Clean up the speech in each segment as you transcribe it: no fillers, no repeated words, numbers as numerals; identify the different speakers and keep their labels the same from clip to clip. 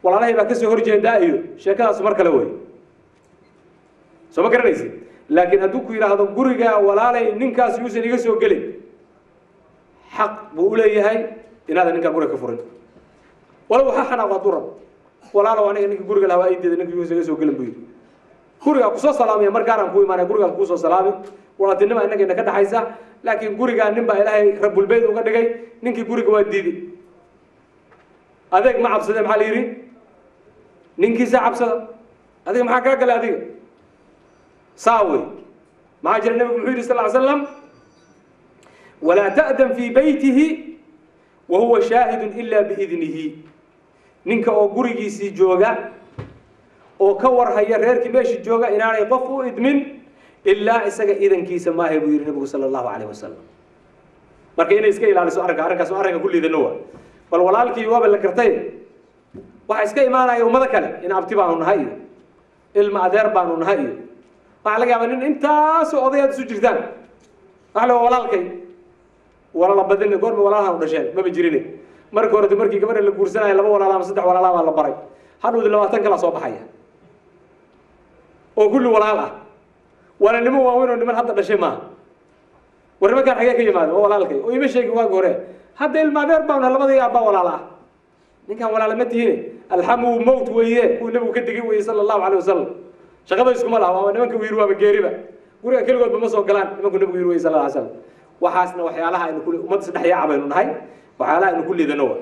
Speaker 1: Walaalahay baa kasoo horjeedaa iyo sheekadaas mar kale wey, soo ma garanaysid? Laakiin hadduu ku yidhaahdo guriga walaalay ninkaas yuusan iga soo gelin, xaq buu u leeyahay inaadan ninkaa guriga ka furin, walow ha xanaaqo hadduu rabo. Walaalow, aniga ninka guriga lahaa waa ii diiday, ninka yuusan iga soo gelin buu yidhi. Gurigaa kusoo salaamaya, mar gaaraan ku imaanaya, gurigaan kusoo salaami, walaaltinima innagayna ka dhaxaysa, laakiin gurigaa nin baa Ilaahay rabulbeyt uga dhigay, ninkii guriga waa diiday. Adeeg ma cabsade, maxaa la yidhi? Ninkiisa cabsada, adiga maxaa kaa galay? Adiga saa wey. Maxaa jira, nabigu muxuu yidhi sal ly slam? Walaa ta'dan fii beytihi wa huwa shaahidun ila biidnihi. Ninka oo gurigiisii jooga oo ka warhaya reerkii meeshii jooga inaanay qof u idmin ilaa isaga idankiisa maahay, buu yidhi nabigu sala allahu calayh wasalam. Marka inay iska ilaaliso arrinka, arrinkaas waa arrinka ku liidano. Waa bal walaalkii waaba la gartay, waxaa iska imaanaya ummado kale in abti baanu nahay iyo ilma adeer baanu nahay, iyo waxaa laga yaabaa nin intaasoo odayaad isu jirtaan waxa la waa walaalkay. Walaala badina, goorma walaalaha u dhasheen? Maba jirine. Marka horete markii gabadha la guursanaya laba walaala ama saddex walaala baa la baray, hadhowdi 20 kala soo baxaya oo kulli walaal ah, waana niman waaweyn oo niman hadda dhashay maaha. War nimankaan xagee ka yimaade? Waa walaalkay oo ima sheegi waagi hore. Hadda ilma adeer baanu, labadii aabbaa walaala ah. Ninkaan walaala ma tihine, alxamu mowt weeye, kuwii nabigu ka digay weeye sala allahu caleyh wasalam. Shaqaba iskuma laha, waaba nimanka wiir, waaba geeriba, guriga keligoodba ma soo galaan nimanku nabigu yiri weye sal alla alay slam. Waxaasna waxyaalaha aynu ku ummadda saddex yaaca baynu nahay, waxyaalaha aynu ku liidano wa.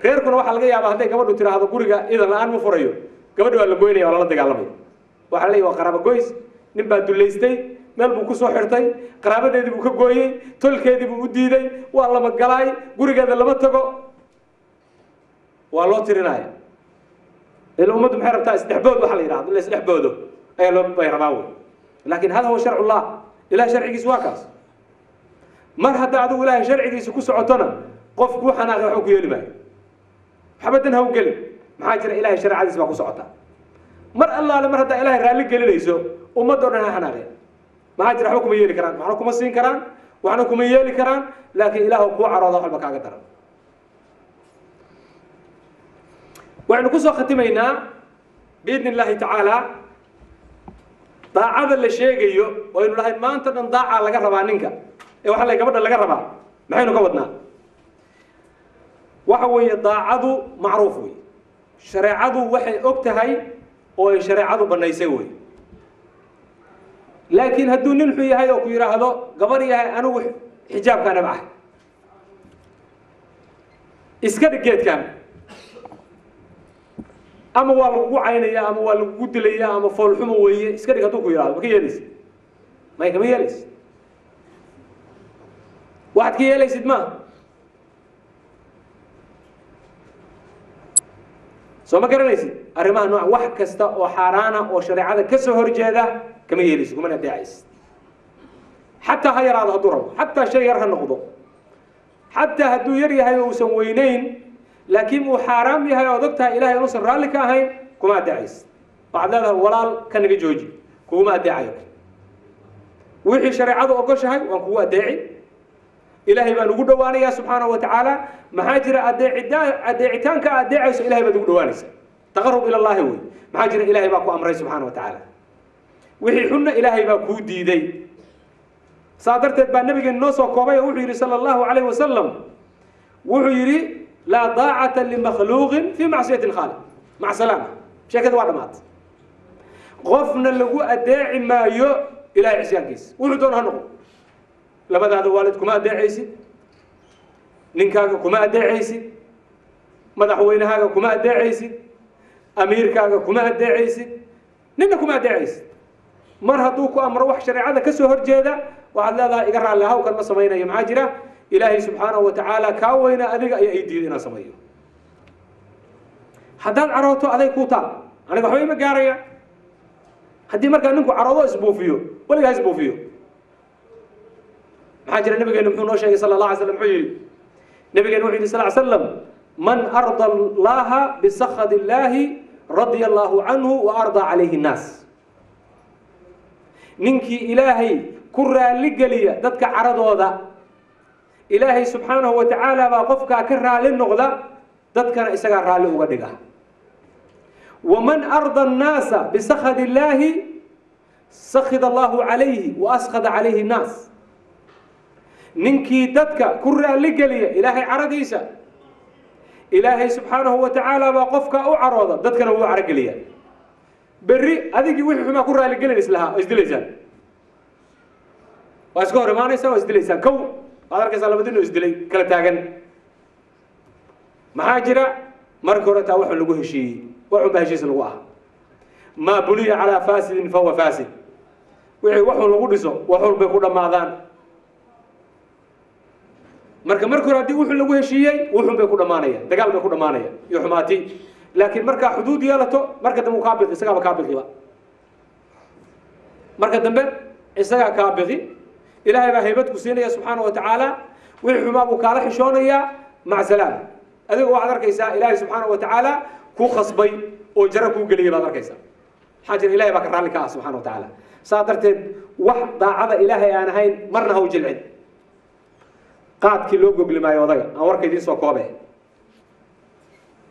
Speaker 1: Reerkuna waxaa laga yaabaa hadday gabadhu tiraahdo guriga idan la-aan ma furayo, gabadhi waa la goynaya, waa lala dagaalamaya. Waxaa la leeyahy waa qaraabo goys, nin baa dullaystay, meel buu kusoo xirtay, qaraabadeedii buu ka gooyey, tolkeedii buu u diiday, waa lama galaay, gurigeeda lama tago, waa loo tirinaya. Ila ummaddu maxay rabtaa? Isdhexbood waxa la yidhahdo, in la isdhexboodo ayaa loo bay rabaa wey. Laakin hada huwa sharcullah, ilahay sharcigiisu waa kaas. Mar hadda adigu ilahay sharcigiisa ku socotona, qof kuu xanaaqay waxba ku yeeli maayo, waxba dan ha u gelin. Maxaa jira? Ilahay sharcadiis baa ku socota. Mar allaale mar haddaa ilahay raalli gelinayso, ummadda o dhan ha xanaaqeen. Maxaa jira? Waxba kuma yeeli karaan, waxna kuma siin karaan, waxna kuma yeeli karaan. Laakiin ilaah kuu carooda, waxba kaaga daran. Waxaynu kusoo khatimaynaa biidni illaahi tacaala daacada la sheegayo waynu nahay maanta dhan daacaa laga rabaa ninka ee waxaa la gabadha laga rabaa. Maxaynu ka wadnaa? Waxa weeye daacadu macruuf wey, shareecadu waxay og tahay oo ay shareecadu bannaysay wey. Laakiin hadduu nin xun yahay oo ku yidhaahdo gabar yahay, anigu xijaabkaa nabcahay, iska dhig geedkan, ama waa lagugu caynaya ama waa lagugu dilaya ama foolxumo weeye, iska dhig hadduu ku yidhahdo, ma ka yeelaysid? May, kama yeelaysid. Waxaad ka yeelaysid maaha, soo ma garanaysid? Arrimaha nooc wax kasta oo xaaraana oo shareecada ka soo horjeeda kama yeelaysid, kumana adeecaysid, xataa ha yaraado hadduu rabo, xataa shay yar ha noqdo, xataa hadduu yar yahay oo uusan weynayn, laakiin uu xaaraam yahay ood og tahay ilahay inuusan raalli ka ahayn, kuma adeecaysid. Waxaad leedahay walaal ka naga jooji, kuguma adeecayo. Wixii shareecadu ogoshahay waan kugu adeeci, ilaahay baan ugu dhowaanayaa subxaanahu wa tacaala. Maxaa jira? Adeecidaa adeecitaanka adeecayso ilahay baad ugu dhowaanaysaa, taqarub ila allahi wey. Maxaa jira? Ilahay baa ku amray subxaana wa tacaala, wixii xunna ilaahay baa kuu diiday. Saa darteed baa nabigeen noo soo koobay oo wuxuu yidhi sala allahu calayhi wasalam, wuxuu yidhi laa daacata limakhluuqin fii macsiyati lkhaaliq. Maca salaama, sheekada waa dhamaatay. Qofna lagu adeeci maayo ilahay cisyaankiisa, wuxuu doona ha noqdo. Labadaada waalid kuma adeecaysid, ninkaaga kuma adeecaysid, madaxweynahaaga kuma adeecaysid, amiirkaaga kuma adeecaysid, nina kuma adeecaysid. Mar hadduu ku amro wax shareecada ka soo horjeeda, waxaad leedahay iga raalli hawkan, ma samaynayo. Maxaa jira? Ilaahay subxaanahu wa tacaala kaa weyna adiga ayaa ii diiday inaan sameeyo. Haddaad carooto aday kuu taal, aniga waxba ima gaaraya. Haddii markaa ninku caroodo isbuufiyo, weligaa ha isbuufiyo. Maxaa jira? Nabigeenu muxuu noo sheegay sala allah alay slam? Muxuu yidhi nabigeenu? Wuxuu yidhi sal ly slam man arda allaha bisakad illaahi radia allahu canhu wa ardaa calayhi nnaas. Ninkii ilaahay ku raali geliya dadka caradooda, ilaahay subxaanahu wa tacaala baa qofkaa ka raali noqda, dadkana isagaa raalli uga dhiga. Waman arda annaasa bisakhadi illaahi sakhida allahu calayhi wa askhada calayhi nnaas. Ninkii dadka ku raalligeliya ilaahay caradiisa, ilaahay subxaanahu wa tacaala baa qofka u carooda, dadkana wuu carogeliyaa. Berri adigii wixii xumaa ku raaligelin islahaa waa isdilaysaan, waa iska hor imaanaysaa, waa isdilaysaan. Kow waad arkaysaa labadin oo isdilay kala taagan. Maxaa jira? Marka hore taa waxun lagu heshiiyey, waxun baa heshiis lagu ah. Maa buniya calaa faasidin fahuwa faasid. Wixii waxun lagu dhiso waxun bay ku dhammaadaan. Marka hore haddii wuxun lagu heshiiyey, wuxun bay ku dhammaanayaan, dagaal bay ku dhammaanayaan iyo xumaati. Laakiin markaa xuduud yeelato, marka dambe uu kaa biqi, isagaaba kaa biqiba. Marka dambe isagaa kaa biqi. Ilaahay baa haybad ku siinaya subxaana wa tacaala, wixii xumaa buu kaala xishoonayaa. Maca salaama. Adiga waxaad arkaysaa ilaahay subxaana wa tacaala kuu khasbay oo jaro kuu geliyay baad arkaysaa. Maxaa jira? Ilahay baa ka raalli ka ah subxana wa tacaala. Saa darteed wax daacada ilaahay aan ahayn marna ha u jilcin. Qaadkii loo gogli maayo odaga, aan warka idiin soo koobe.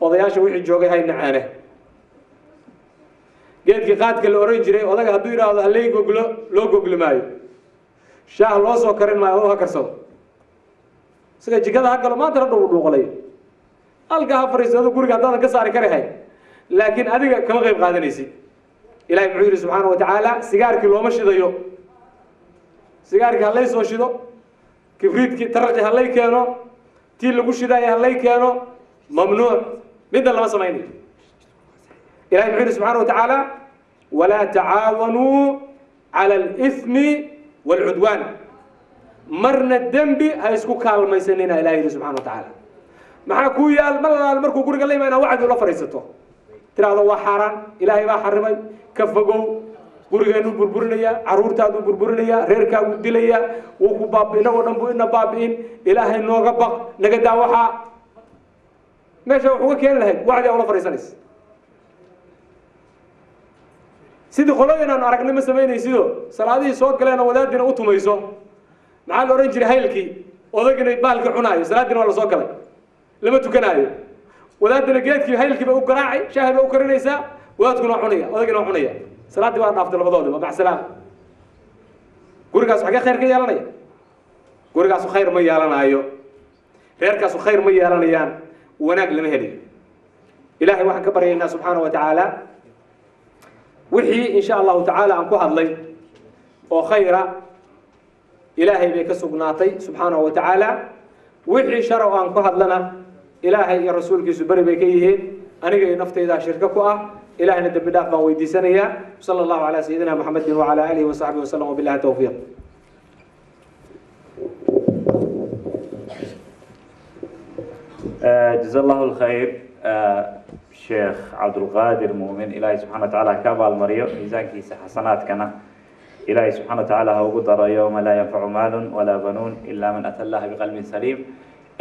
Speaker 1: Odayaasha wixii joogay hay nacaane. Geedkii qaadka la oran jiray odaga hadduu yidhaahdo halay goglo, loo gogli maayo. Shaah loo soo karin maayo, oo ha karsado sida jikada ha galo, maanta la dhuuqalayo, halka ha fariisado guriga haddaadan ka saari karahay, laakiin adiga kama qayb qaadanaysid. Ilahay muxuu yidhi subxaana wa tacaala? Sigaarkii looma shidayo. Sigaarkii halay soo shido, kibriidkii taraqi halay keeno, tii lagu shidaayo halay keeno, mamnuuc, midna lama samaynayo. Ilahay muxuu yidhi subxaana wa tacaala? Walaa tacaawanuu cala alithmi waalcudwaan. Marna dembi ha isku kaalmaysanina, ilahay yidhi subxana wa tacaala. Maxaa kuu yaal? Mar alaal markuu guriga la imaana wacdi ula fadhiisato, tiraahdo waa xaaraan, ilaahay baa xarimay, ka fogow, gurigeenuu burburinayaa, carruurtaaduu burburinayaa, reerkaaguu dilayaa, wuu ku baabi, inagoo dhan buu ina baabi'in, ilaahay nooga baq, naga daa. Waxaa meesha wax uga keeni lahayd wacdi aa ula fadhiisanaysa. Sidii qolooyin aan aragnay ma samaynaysido, salaadihii soo galeena wadaadina u tumayso, maxaa la odhan jiray, haylkii odagina baalki cunaayo, salaadiina waa la soo galay, lama tukanaayo. Wadaadina geedkii haylkii bay u garaacay, shaahi bay u karinaysaa, wadaadkuna waa cunaya, odagina waa cunaya, salaaddii waa dhaaftay labadoodiba. Mac salaam. Gurigaas xagee khayr ka yeelanaya? Gurigaasu khayr ma yeelanaayo, reerkaasu khayr ma yeelanayaan, wanaag lama helayo. Ilahay waxaan ka baryaynaa subxaana wa tacaala wixii insha allahu tacaala aan ku hadlay oo khayra ilaahay bay ka sugnaatay subxaanahu wa tacaala, wixii shar oo aan ku hadlana ilaahay iyo rasuulkiisu beri bay ka yihiin, aniga iyo naftaydaa shirko ku ah. Ilahayna dembi dhaaf baan weydiisanayaa. Sala allahu calaa sayidina maxamedin wacala aalihi wasaxbihi wasalam, wabillahi towfiiq.
Speaker 2: جزا الله الخير شيخ عبد القادر مؤمن، إلهي سبحانه وتعالى كابال مريو ميزانكيسا حسناتكنا إلهي سبحانه وتعالى هو قدر يوم لا ينفع مال ولا بنون إلا من أتى الله بقلب سليم.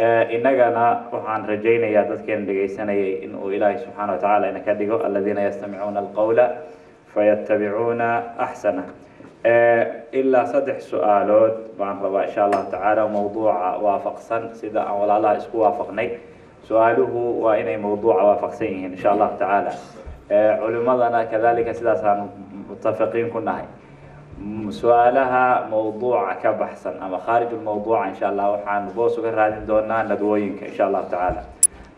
Speaker 2: إننا waxaan rajaynayaa dadkeena dhegaysanayay inuu ilaahay subxaana wa tacaala ina ka dhigo aladiina yastamicuuna alqawla fayattabicuuna axsana. Ilaa 3 su-aalood baan rabaa insha allahu tacaala mawduuca waafaqsan, sida aan walaalaha isku waafaqnay su-aaluhu waa inay mawduuca waafaqsan yihiin insha allahu tacaala, culimadana kadalika sidaasaan mutafiqiin ku nahay. Su-aalaha mawduuca ka baxsan ama khaarij lmawduuca insha allah waxaan boos uga raadin doonaa nadwooyinka insha allahu tacaala,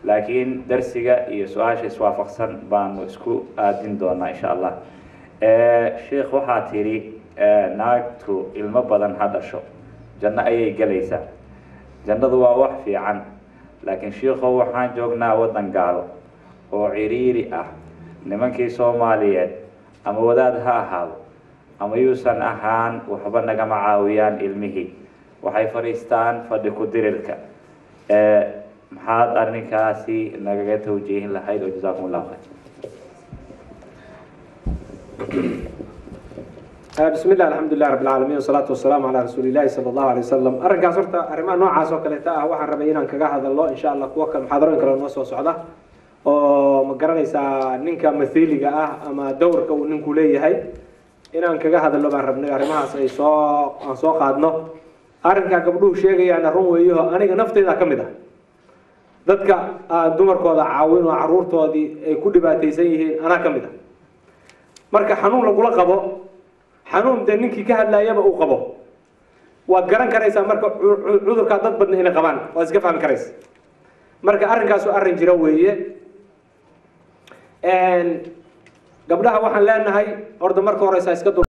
Speaker 2: laakiin darsiga iyo su-aasha iswaafaqsan baanu isku aadin doonaa insha allah. Sheikh, waxaa tidhi naagtu ilmo badan ha dhasho janno ayay gelaysaa. Jannadu waa wax fiican, laakiin shiikhow waxaan joognaa waddan gaalo oo ciriiri ah. Nimankii soomaaliyeed ama wadaad ha ahaado ama yuusan ahaan waxba nagama caawiyaan ilmihii, waxay fadhiistaan fadhi ku dirirka. Maxaad arrinkaasi nagaga tawjiihin lahayd? Oo jazaakum allahu khayr.
Speaker 1: بسم الله، الحمد لله رب العالمين، والصلاة والسلام على رسول الله صلى الله عليه وسلم. Arrinkaas horta arrimaha noocaas oo kaleeta ah waxaan rabay inaan kaga hadalno insha allah kuwa kale, muxaadarooyin kale noo soo socda oo ma garanaysaa ninka mathiiliga ah ama dowrka uu ninku leeyahay inaan kaga hadalno baan rabnay, arrimahaas ay soo aan soo qaadno. Arrinkaa gabdhuhu sheegayaana run weeyaho, aniga naftayda ka mid ah. Dadka aan dumarkooda caawin oo carruurtoodii ay ku dhibaataysan yihiin anaa ka mid ah. Marka xanuun lagula qabo, xanuun dee ninkii ka hadlaayaba uu qabo, waad garan karaysaa. Marka cudurkaa dad badna inay qabaan waad iska fahmi karaysa. Marka arrinkaasu arrin jira weeye. Gabdhaha waxaan leenahay, horta marka horeysa iska dul